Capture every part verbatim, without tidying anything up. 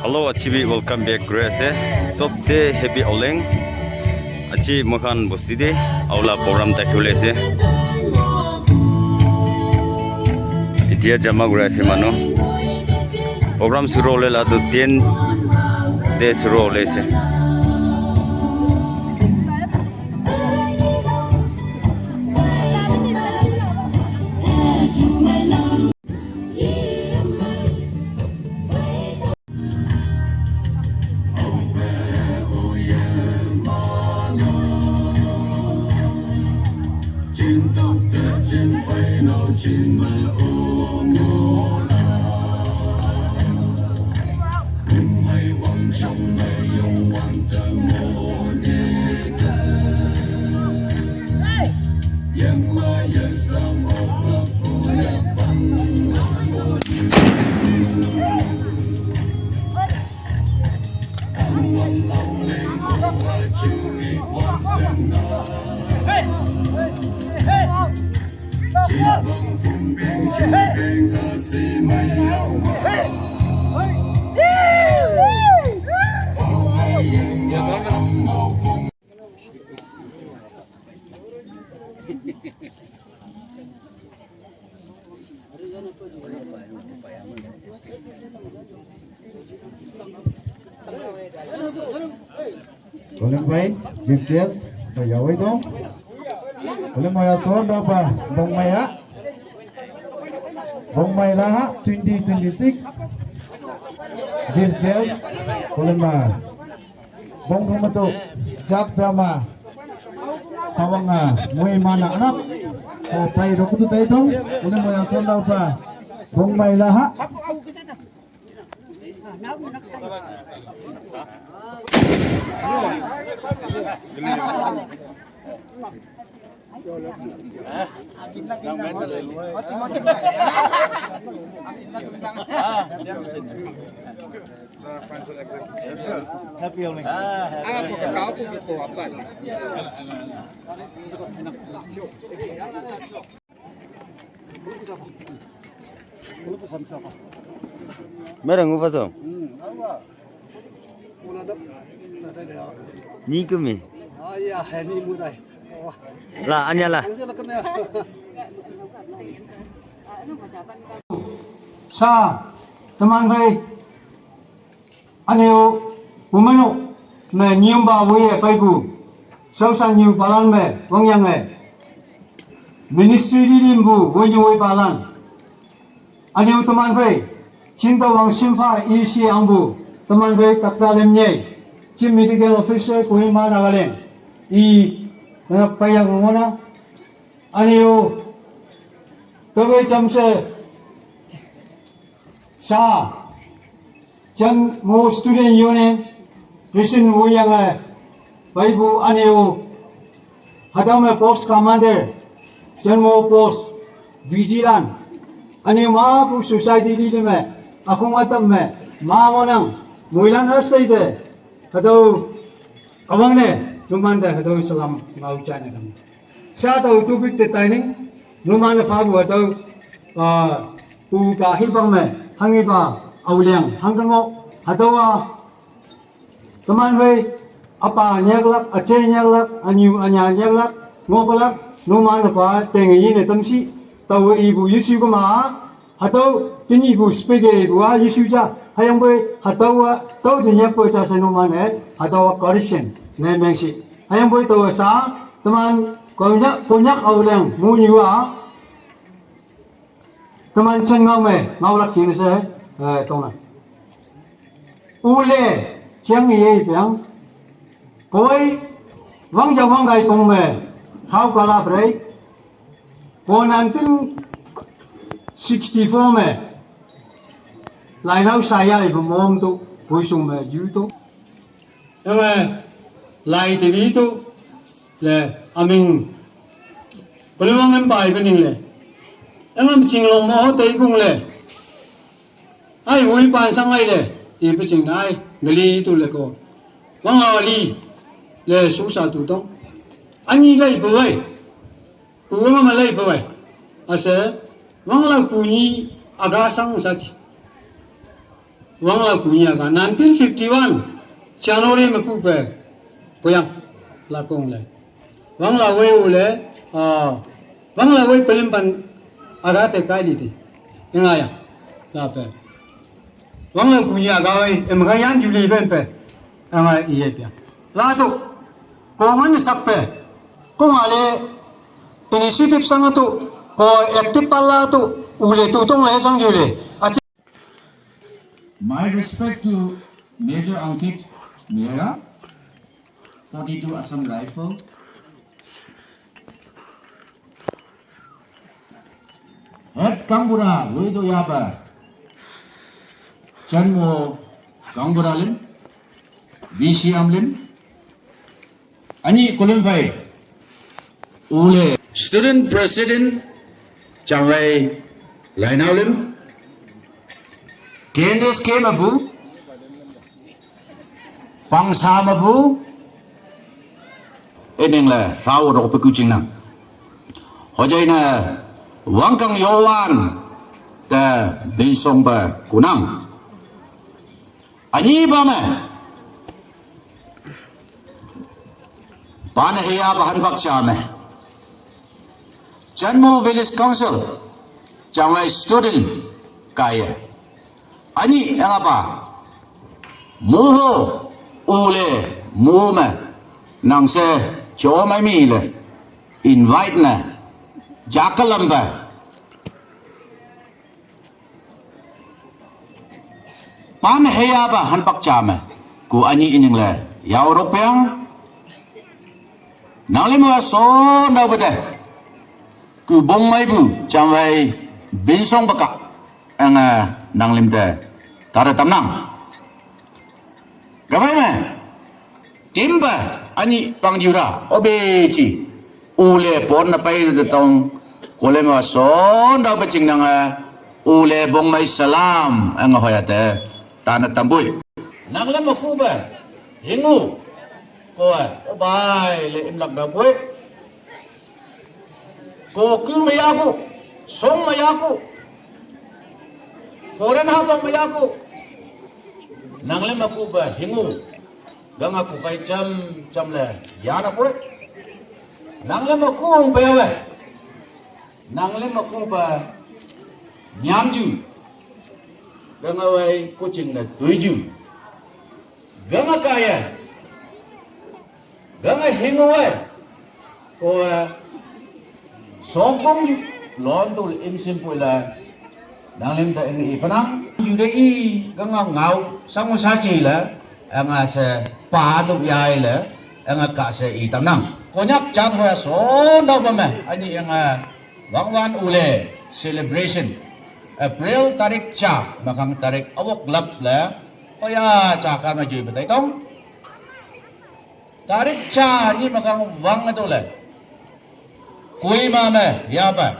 Hello, aji bi welcome back kuri ase. Sob te happy Aoleang. Aji moikhan bosti te aula program ta khule ase. Etia jama kuri ase manu. Program shuru hole la tu ten te shuru hole ase. Kolem bai, G P S, ba yawai dong. Kolem bai ason dong ba, bong mai ya. Bong mai laha, twenty twenty-six. G P S, kolem ba. Bong ruma to, jak dama. Kawanga, mui mana anak. Ko pai dokutu tai dong, kolem bai ason dong ba. Bong mai laha. Mereng upa so. Ni kumi. La, anya la. Sa, teman bai. Aneo, pumano, me niumba weye paipu. Sausa niu palan me, wangyang e. Ministry di limbu, wenyu wei palan. Aneo teman fei, cinta wang simfa isi angbu, teman fei takta lem nyei. Cim medical officer Kohima Nagaland. I, eh, payang ngona. Aneo, tawei camse, sa, Jan mo student union, Christian Wuyang, eh, Bible aneo, hadam, eh, post commander, jan mo post vigilant, aneo ma pu society di me, akung atam me, ma monang, muilan asai de, hadau, awang ne, numan de, hadau salam, mau chan ne dam. Sa tau tupik te taining, numan le phabu atau, ah, pu ka hibang me, hangi ba, auliang, hangkango, hatawa, teman wei, apa nyaklak, ache nyaklak, anyu anya nyaklak, ngoklak, numan le pa, tengi ne tamsi, tau ibu yusi kuma, Hatau, tini bu speak e bu a Yesu ja, hayang boi, hatau a, tau je nyak boi cha se no man e, hatau a correction, ne meng si. Hayang boi tau sa, teman, konyak, konyak au leng, mu nyu a, teman chen ngau me, ngau lak ching se, eh, tong na. U le, chiang ye piang, koi, wang ja wang gai pong me, hau ka la prei, Ko nineteen sixty-four me, lainau saya ibu mom tu, puisung me ju tu. Eme, lai te vi tu, le, aming, peluang em pai pening le. Engam chinglong mo ho te kung le. Ai, wui pan sang ai le, i peching ai, ngali tu le ko. Wang ali, le, susa tu tong. Ani lai pe wai. Ku wang ma lai pe wai. Ase, wang la ku ni aga sang sa chi. Wangla kunya ka nineteen fifty-one January me pu pe puyang lakong le. Wangla wei u le, ah, wangla wei pelim pan aga te kai li te. Enga ya. La pe. Wangla kunya ka wei, em ga yan ju li pen pe. Enga iye pia. La to. Ko ngan sak pe. Ko nga le initiative sang to. Ko active pala to. U le tu tong le sang ju le. A My respect to Major Ankit Mehra, forty-two Assam Rifle. Het Kangbura, Luido Yaba, Chanmo Kangbura Lim, B C M Lim, Ani Kulimfai, Ule, Student President, Changwai Lainaulim, K N S K Mabu, Pangsa Mabu, Eneng le, Rao Rok Pekuching Nang. Hojaina, Wangkang Yowan, Te Binsong Ba Kunang. Anyi ba me. Pan heya ba han bak cha me. Chanmu Village Council, Changwai student kaya. Anyi anga ba. Muho ule mu me. Nang se cho mai mi le. Invite na. Jakalam ba. Pan heya ba han pak cha me. Ku anyi ining le. Ya European. Nang le mo so na ba de. Ku bong mai bu. Chang wai bin song ba ka. Anga nang lim de. Tara tam nang. Gabai me. Timba, ani pang jura, obe chi. Ule pon na pai de tong, kole ma son da ba ching nanga, ule bong mai salam, anga hoya te, tana tambui. Nang le ma ku ba, hingu, ko a, obai le im lak da bui. Ko ku ma ya ku, song ma ya ku, foreign ha ba ma ya ku. Nang le ma ku ba hingu, ganga ku fai cham cham le ya na pure. Nang le ma ku hong pe we. Nang le ma ku ba nyam ju. Ganga wai ku ching na tui ju. Ganga kaya. Ganga hingu wai. Ko, eh, sokong lon tu im simpul la. Nang lim ta ing i fanang. Yu de i ganga ngau. Sang sa chi la. Anga se pa tu ya i la. Anga ka se i tam nang. Konyak chat hoa son dau ba me. Ani anga wang wan ule. Celebration. April tarik cha. Makang tarik awak lap la. Oya cha ka ma jui batai tong. Tarik cha ni makang wang tu le. Kui ma me ya ba.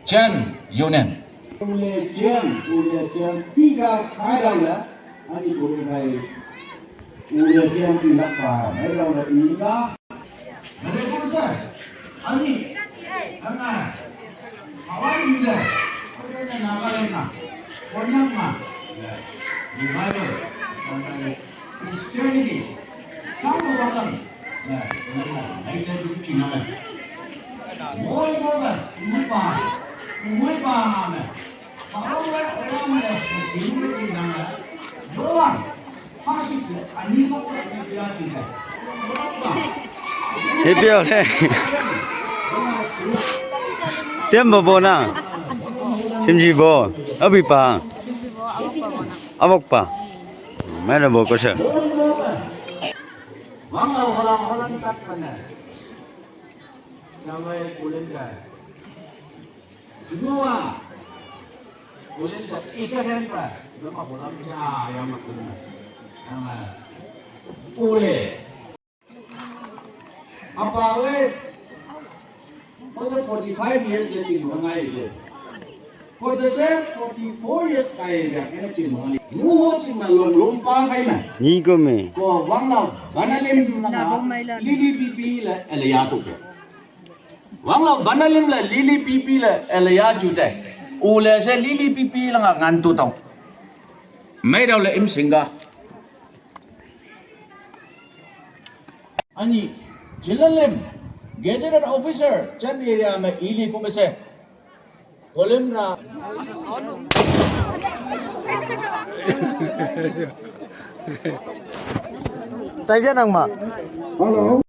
Chen Union. Ule chen, ule chen, piga kai da le. Ani kui kai. Ule chen piga kai. Mai da le iga. Mele kun sa. Ani. Anga. Hawaii ule. Kau na Nagaland na. Konyak na. Revival. Christianity. Sang ko bakam. Ya, ya, ya. Ai, jadi kita nama. Moi ko ba, moi ba, moi ba nama. Kalau orang orang ada sini kita nama. Doang. Masih tu, ani ko ko dia kita. Ipi ole. Tiam bo bo na. Simji bo. Abi pa. Abok pa. Mera bo ko sa. Wangau holang-holang tak kena. Nyamai kulen ka. Dua. Kulen ka. Ika den ka. Nama holang ka. Yang makuna. Nama. Ule. Apa we? Masa forty-five years dia cing bangai itu. Ko jese forty-four years kai dia kena cing bangai. Muho cing ma long long pa kai ma. Ni ko me. Ko wang na banalim na lili pipi la ele ya tu ke. Wang na banalim la lili pipi la ele ya ju te. Ule se lili pipi la nga ngan tu tong. Mairau le imsinga. Ani, Jilalem, Gazetted Officer, Chan area me ili kumese. Kolimra. Taija nangma. Hello.